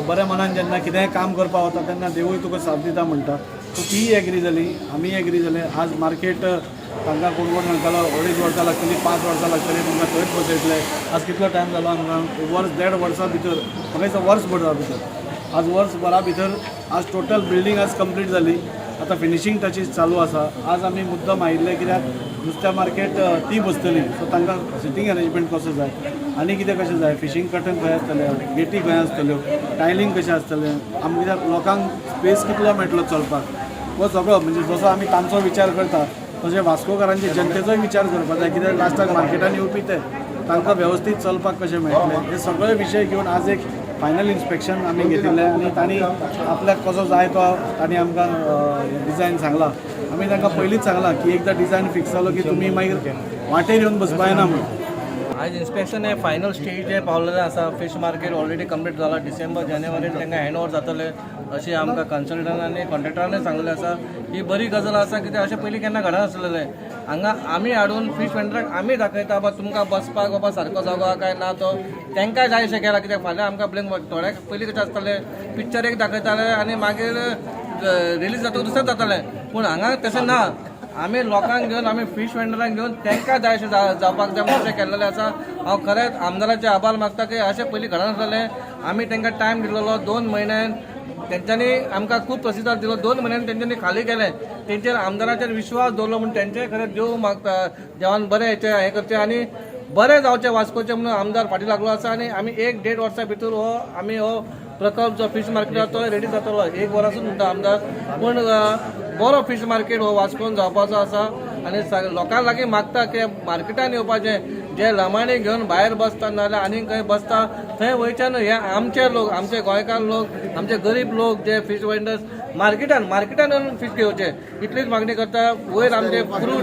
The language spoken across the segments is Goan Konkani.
बऱ्या मनान जेन्ना कितेंय काम करपाक वता तेन्ना देवूय तुका साथ दिता म्हणटा. सो तीय एग्री जाली, आमीय एग्री जाले. आज मार्केट तांकां कोण कोण सांगतालो 2.5 वर्सां लागतली, 5 वर्सां लागतली, तुमकां थंयच बसयतले. आज कितलो टायम जालो आमकां? वर्स देड वर्सां भितर, म्हाका दिसता वर्सभरा भितर, आज वर्सभरा भितर आज टोटल बिल्डींग आज कंप्लीट जाली. आतां फिनिशींग टचीस चालू आसा. आज आमी मुद्दम आयिल्ले कित्याक नुस्त्या मार्केट ती बसतली, सो तांकां सिटींग अरेंजमेंट कसो जाय आनी कितें कशें जाय, फिशींग कर्टन खंय आसतलें, गेटी खंय आसतल्यो, टायलींग कशें आसतलें, आमकां कित्याक लोकांक स्पेस कितलो मेळटलो चलपाक, हो सगळो म्हणजे जसो आमी तांचो विचार करता तशें वास्कोकारांचे जनतेचोय विचार करपाक जाय. कित्याक लास्टाक मार्केटान येवपी ते, तांकां वेवस्थीत चलपाक कशें मेळटलें, हे सगळे विशय घेवन आज एक फायनल इन्स्पेक्शन आमी घेतिल्लें आनी तांणी आपल्याक कसो जाय तो तांणी आमकां डिजायन सांगला. आमी तांकां पयलींच सांगलां की एकदां डिजायन फिक्स जालो की तुमी मागीर वाटेर येवन बसपा येना म्हणून. आयज इन्स्पेक्शन हे फायनल स्टेज पावलेलें आसा. फिश मार्केट ऑलरेडी कंप्लीट जाला. डिसेंबर जानेवारीन तांकां हँड ओवर जातलें अशें आमकां कन्सल्टंट आनी कॉन्ट्रॅक्टरानय सांगलेलें आसा. ही बरी गजाल आसा, कित्याक अशें पयलीं केन्ना घडनासलेलें. हांगा आमी हाडून फिश वेंडराक आमी दाखयता, बाबा तुमकां बसपाक बाबा सारको जागो आहा काय ना. तो तांकां जाय अशें केला, कित्याक फाल्यां आमकां ब्लेम. थोड्याक पयलीं कशें आसतालें, पिक्चर एक दाखयताले आनी मागीर रिलीज जातकूच दुसरें जातालें. पूण हांगा तशें ना. आमी लोकांक घेवन, आमी फिश वेंडरांक घेवन तांकां जाय अशें जावपाक जाय म्हणून अशें केल्लेलें आसा. हांव खरेंच आमदाराचे आभार मागता की अशें पयलीं घडनासलेलें. आमी तांकां टायम दिलेलो 2 म्हयन्यान. तेंच्यांनी आमकां खूब प्रतिसाद दिलो. 2 म्हयन्यान तेंच्यांनी खाली केलें. तेंचेर आमदाराचेर विश्वास दवरलो म्हूण तेंचेय खरें देव मागता, देवान बरें हेचें हें करचें आनी बरें जावचें वास्कोचें म्हणून आमदार फाटीं लागलो आसा. आनी आमी एक देड वर्सा भितर हो आमी हो प्रकल्प जो फीश मार्केट आसा तो रेडी जातलो. एक वरासून म्हणटा आमदार, पूण बरो फीश मार्केट हो वास्कोन जावपाचो आसा. आनी लोकां लागीं मागता की मार्केटान येवपाचें. जे लमाणी घेवन भायर बसता नाजाल्यार आनीक खंय बसता थंय वयचे न्हय. हे आमचे लोक, आमचे गोंयकार लोक, आमचे गरीब लोक जे फीश वेंडर्स मार्केटान मार्केटान येवन फीश घेवचे, इतलीच मागणी करता. वयर आमचे फ्रूट,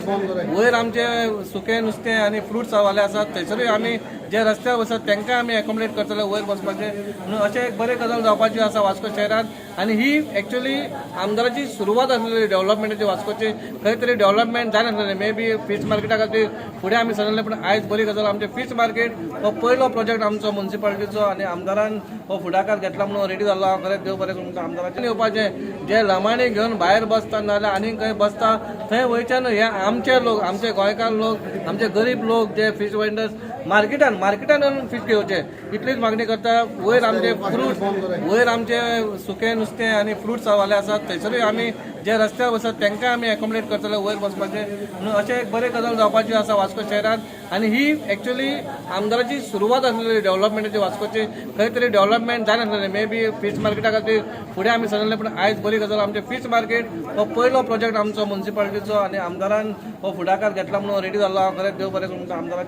वयर आमचे सुकें नुस्तें आनी फ्रुट्स वाले आसात. थंयसरूय आमी जे रस्त्यार बसतात तांकां आमी एकोमोडेट करतले वयर बसपाचें म्हणून. अशें एक बरें गजाल जावपाची आसा वास्को शहरांत. आनी ही एक्चुअली आमदाराची सुरवात आसलेली डेव्हलपमेंटाची. वास्कोची खंय तरी डेव्हलपमेंट जायनासलेलें. मे बी फीश मार्केटा खातीर फुडें आमी सरले, पूण आयज बरी गजाल, आमचे फीश मार्केट हो पयलो प्रोजेक्ट आमचो मुन्सिपालिटीचो आनी आमदारान हो फुडाकार घेतला म्हणून रेडी जाल्लो. हांव खरेंच देव बरें करूं आमदाराचें. येवपाचें, जे लमाणी घेवन भायर बसता नाजाल्यार आनीक खंय बसता थंय वयचे न्हय. हे आमचे लोक, आमचे गोंयकार लोक, आमचे गरीब लोक जे फीश वेंडर्स मार्केटान मार्केटान येवन फीश घेवचे, इतलीच मागणी करता. वयर आमचे फ्रूट, वयर आमचे सुकें नुस्तें आनी फ्रुट्स वाले आसात. थंयसरूय आमी जे रस्त्यार बसतात तांकां आमी एकोमोडेट करतले वयर बसपाचें म्हणून. अशें एक बरें गजाल जावपाची आसा वास्को शहरांत. आनी ही एक्चुअली आमदाराची सुरवात आसलेली डेव्हलपमेंटाची. वास्कोची खंय तरी डेव्हलपमेंट जायनासलेलें. मे बी फीश मार्केटा खातीर फुडें आमी सरले, पूण आयज बरी गजाल, आमचे फीश मार्केट हो पयलो प्रोजेक्ट आमचो मुन्सिपालिटीचो आनी आमदारान हो फुडाकार घेतला म्हणून रेडी जाल्लो. हांव खरेंच देव बरें करूं आमदाराचें.